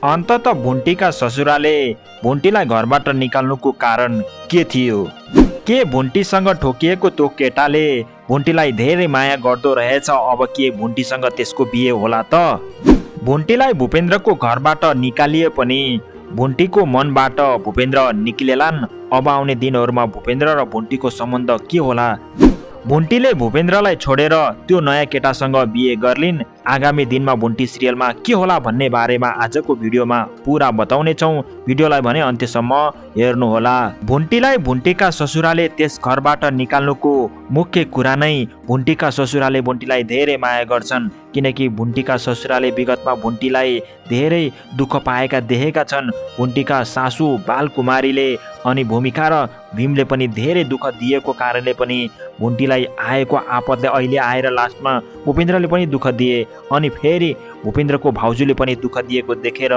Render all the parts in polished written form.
अन्तत भुन्टीका ससुराले भुन्टीलाई घरबाट निकाल्नुको कारण के थियो? के भुन्टीसँग ठोकिएको त्यो केटाले भुन्टीलाई धेरै माया गर्दो रहेछ? अब के भुन्टीसँग त्यसको बिहे होला त? भुन्टीलाई भूपेन्द्रको घरबाट निकालिए पनि भुन्टीको मनबाट भूपेन्द्र निक्लेलान्। अब आउने दिनहरूमा भूपेन्द्र र भुन्टीको सम्बन्ध के होला? भुन्टीले भूपेन्द्रलाई छोडेर त्यो नयाँ केटासँग बिहे गर्लिन्। आगामी दिनमा भुन्टी सिरियलमा के होला भन्ने बारेमा आजको भिडियोमा पुरा बताउने छौं। भिडियोलाई भने अन्त्यसम्म हेर्नुहोला। भुन्टीलाई भुन्टीका ससुराले त्यस घरबाट निकाल्नुको मुख्य कुरा नै भुन्टीका ससुराले भुन्टीलाई धेरै माया गर्छन्, किनकि भुन्टीका ससुराले विगतमा भुन्टीलाई धेरै दुःख पाएका देखेका छन्। भुन्टीका सासू बालकुमारीले अनि भूमिका र भीमले पनि धेरै दुःख दिएको कारणले पनि भुन्टीलाई आएको आपतले अहिले आएर लास्टमा भूपेन्द्रले पनि दुःख दिए अनि फेरि भूपेन्द्रको भाउजूले पनि दुःख दिएको देखेर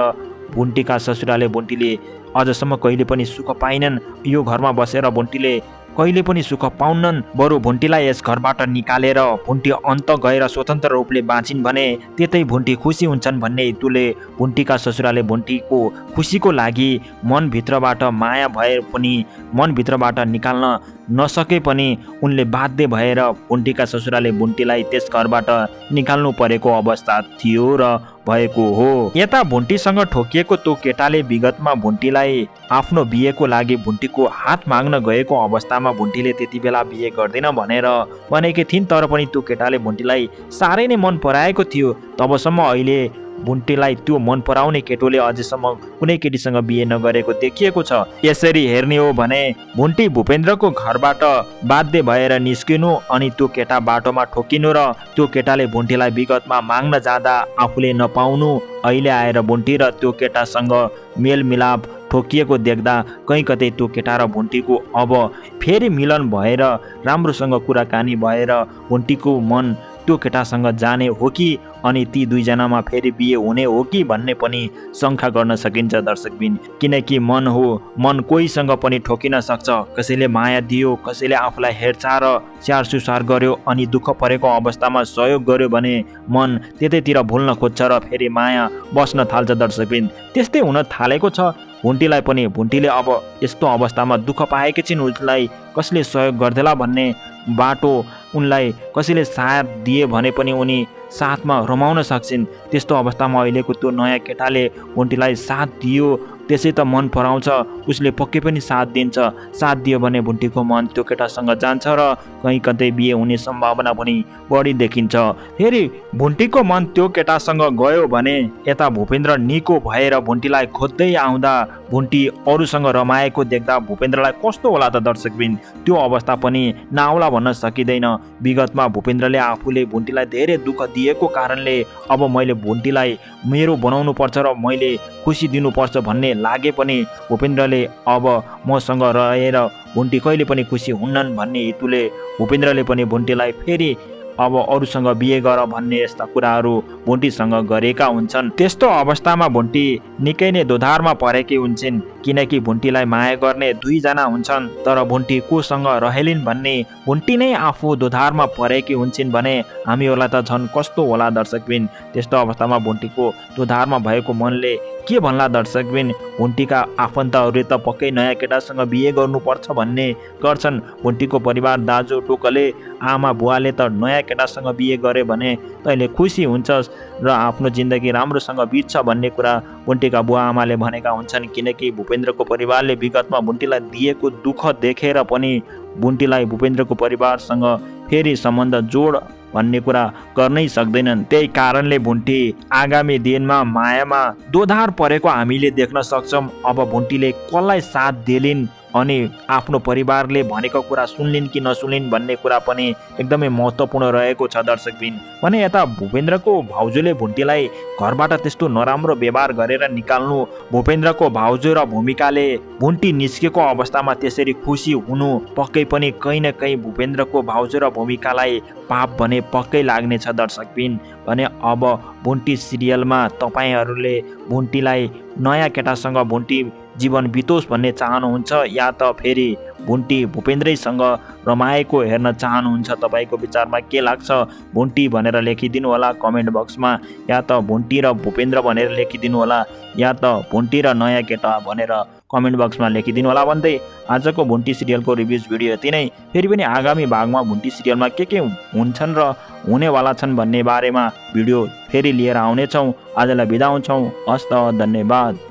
भुन्टीका ससुराले भुन्टीले अझसम्म कहिले पनि सुख पाइनन्। यो घरमा बसेर भुन्टीले कहिले पनि सुख पाउनन्। बरु भुन्टीलाई यस घरबाट निकालेर भुन्टी अन्त गएर स्वतन्त्र रूपले बाँचिन् भने त्यतै भुन्टी खुसी हुन्छन् भन्ने हेतुले भुन्टीका ससुराले भुन्टीको खुसीको लागि मनभित्रबाट माया भए पनि मनभित्रबाट निकाल्न नसके पनि उनले बाध्य भएर भुन्टीका ससुराले भुन्टीलाई त्यस घरबाट निकाल्नु परेको अवस्था थियो र भएको हो। यता भुन्टीसँग ठोकिएको त्यो केटाले विगतमा भुन्टीलाई आफ्नो बिहेको लागि भुन्टीको हात माग्न गएको अवस्थामा भुन्टीले त्यति बेला बिहे गर्दैन भनेर भनेकी थिइन्, तर पनि त्यो केटाले भुन्टीलाई साह्रै नै मन पराएको थियो। तबसम्म अहिले भुन्टीलाई त्यो मन पराउने केटोले अझैसम्म कुनै केटीसँग बिहे नगरेको देखिएको छ। यसरी हेर्ने हो भने भुन्टी भूपेन्द्रको घरबाट बाध्य भएर निस्किनु अनि त्यो केटा बाटोमा ठोकिनु र त्यो केटाले भुन्टीलाई विगतमा माग्न जाँदा आफूले नपाउनु अहिले आएर भुन्टी र त्यो केटासँग मेलमिलाप ठोकिएको देख्दा कहीँ कतै त्यो केटा र भुन्टीको अब फेरि मिलन भएर राम्रोसँग कुराकानी भएर भुन्टीको मन त्यो केटासँग जाने हो कि अनि ती दुईजनामा फेरि बिहे हुने हो कि भन्ने पनि शङ्का गर्न सकिन्छ दर्शकबिन। किनकि मन हो, मन कोहीसँग पनि ठोकिन सक्छ। कसैले माया दियो, कसैले आफूलाई हेरचाह र स्याहार सुसार गर्यो अनि दुःख परेको अवस्थामा सहयोग गर्यो भने मन त्यतैतिर भुल्न खोज्छ र फेरि माया बस्न थाल्छ दर्शकबिन। त्यस्तै हुन थालेको छ भुन्टीलाई पनि। भुन्टीले अब यस्तो अवस्थामा दुःख पाएकी छिन्, उसलाई कसले सहयोग गर्देला भन्ने बाटो उनलाई कसैले साथ दिए भने पनि उनी साथमा रमाउन सक्छिन्। त्यस्तो अवस्थामा अहिलेको त्यो नयाँ केटाले भुन्टीलाई साथ दियो, त्यसै त मन पराउँछ, उसले पक्कै पनि साथ दिन्छ। साथ दियो भने भुन्टीको मन त्यो केटासँग जान्छ र कहीँ कतै बिहे हुने सम्भावना पनि बढी देखिन्छ। फेरि भुन्टीको मन त्यो केटासँग गयो भने यता भूपेन्द्र निको भएर भुन्टीलाई खोज्दै आउँदा भुन्टी अरूसँग रमाएको देख्दा भूपेन्द्रलाई कस्तो होला त दर्शकबिन? त्यो अवस्था पनि नआउला भन्न सकिँदैन। विगतमा भूपेन्द्रले आफूले भुन्टीलाई धेरै दुःख दिएको कारणले अब मैले भुन्टीलाई मेरो बनाउनु पर्छ र मैले खुसी दिनुपर्छ भन्ने लागे पनि भूपेन्द्रले अब मसँग रहेर भुन्टी कहिले पनि खुसी हुन्नन् भन्ने हेतुले भूपेन्द्रले पनि भुन्टीलाई फेरि अब अरूसँग बिहे गर भन्ने यस्ता कुराहरू भुन्टीसँग गरेका हुन्छन्। त्यस्तो अवस्थामा भुन्टी निकै नै दोधारमा परेकी हुन्छन्, किनकि भुन्टीलाई माया गर्ने दुईजना हुन्छन् तर भुन्टी कोसँग रहेलिन् भन्ने भुन्टी नै आफू दोधारमा परेकी हुन्छन् भने हामीहरूलाई त झन् कस्तो होला दर्शकबिन। त्यस्तो अवस्थामा भुन्टीको दोधारमा भएको मनले के भन्ला दर्शकबिन? भुन्टीका आफन्तहरूले त पक्कै नयाँ केटासँग बिहे गर्नुपर्छ भन्ने गर्छन्। भुन्टीको परिवार दाजु टोकले आमा बुवाले त नयाँ केटासँग बिहे गरे भने तैँले खुसी हुन्छस् र आफ्नो जिन्दगी राम्रोसँग बित्छ भन्ने कुरा भुन्टीका बुवा आमाले भनेका हुन्छन्। किनकि भूपेन्द्रको परिवारले विगतमा भुन्टीलाई दिएको दुःख देखेर पनि भुन्टीलाई भूपेन्द्रको परिवारसँग फेरि सम्बन्ध जोड भन्ने कुरा गर्नै सक्दैनन्। त्यही कारणले भुन्टी आगामी दिनमा मायामा दोधार परेको हामीले देख्न सक्छौँ। अब भुन्टीले कसलाई साथ दिलिन् अनि आफ्नो परिवारले भनेको कुरा सुन्लिन् कि नसुन्लिन् भन्ने कुरा पनि एकदमै महत्त्वपूर्ण रहेको छ दर्शकबिन। भने यता भूपेन्द्रको भाउजूले भुन्टीलाई घरबाट त्यस्तो नराम्रो व्यवहार गरेर निकाल्नु, भूपेन्द्रको भाउजू र भूमिकाले भुन्टी निस्केको अवस्थामा त्यसरी खुसी हुनु पक्कै पनि कहीँ न कहीँ भूपेन्द्रको भाउजू र भूमिकालाई पाप भने पक्कै लाग्नेछ दर्शकबिन। भने अब भुन्टी सिरियलमा तपाईँहरूले भुन्टीलाई नयाँ केटासँग भुन्टी जीवन बितोस् भन्ने चाहनुहुन्छ या त फेरि भुन्टी भूपेन्द्रैसँग रमाएको हेर्न चाहनुहुन्छ? तपाईँको विचारमा के लाग्छ? भुन्टी भनेर लेखिदिनु होला कमेन्ट बक्समा, या त भुन्टी र भूपेन्द्र भनेर लेखिदिनु होला, या त भुन्टी र नयाँ केटा भनेर कमेन्ट बक्समा लेखिदिनु होला भन्दै आजको भुन्टी सिरियलको रिभ्युज भिडियो यति नै। फेरि पनि आगामी भागमा भुन्टी सिरियलमा के हुन्छन् र हुनेवाला छन् भन्ने बारेमा भिडियो फेरि लिएर आउनेछौँ। आजलाई बिदा हुन्छौँ। हस्त, धन्यवाद।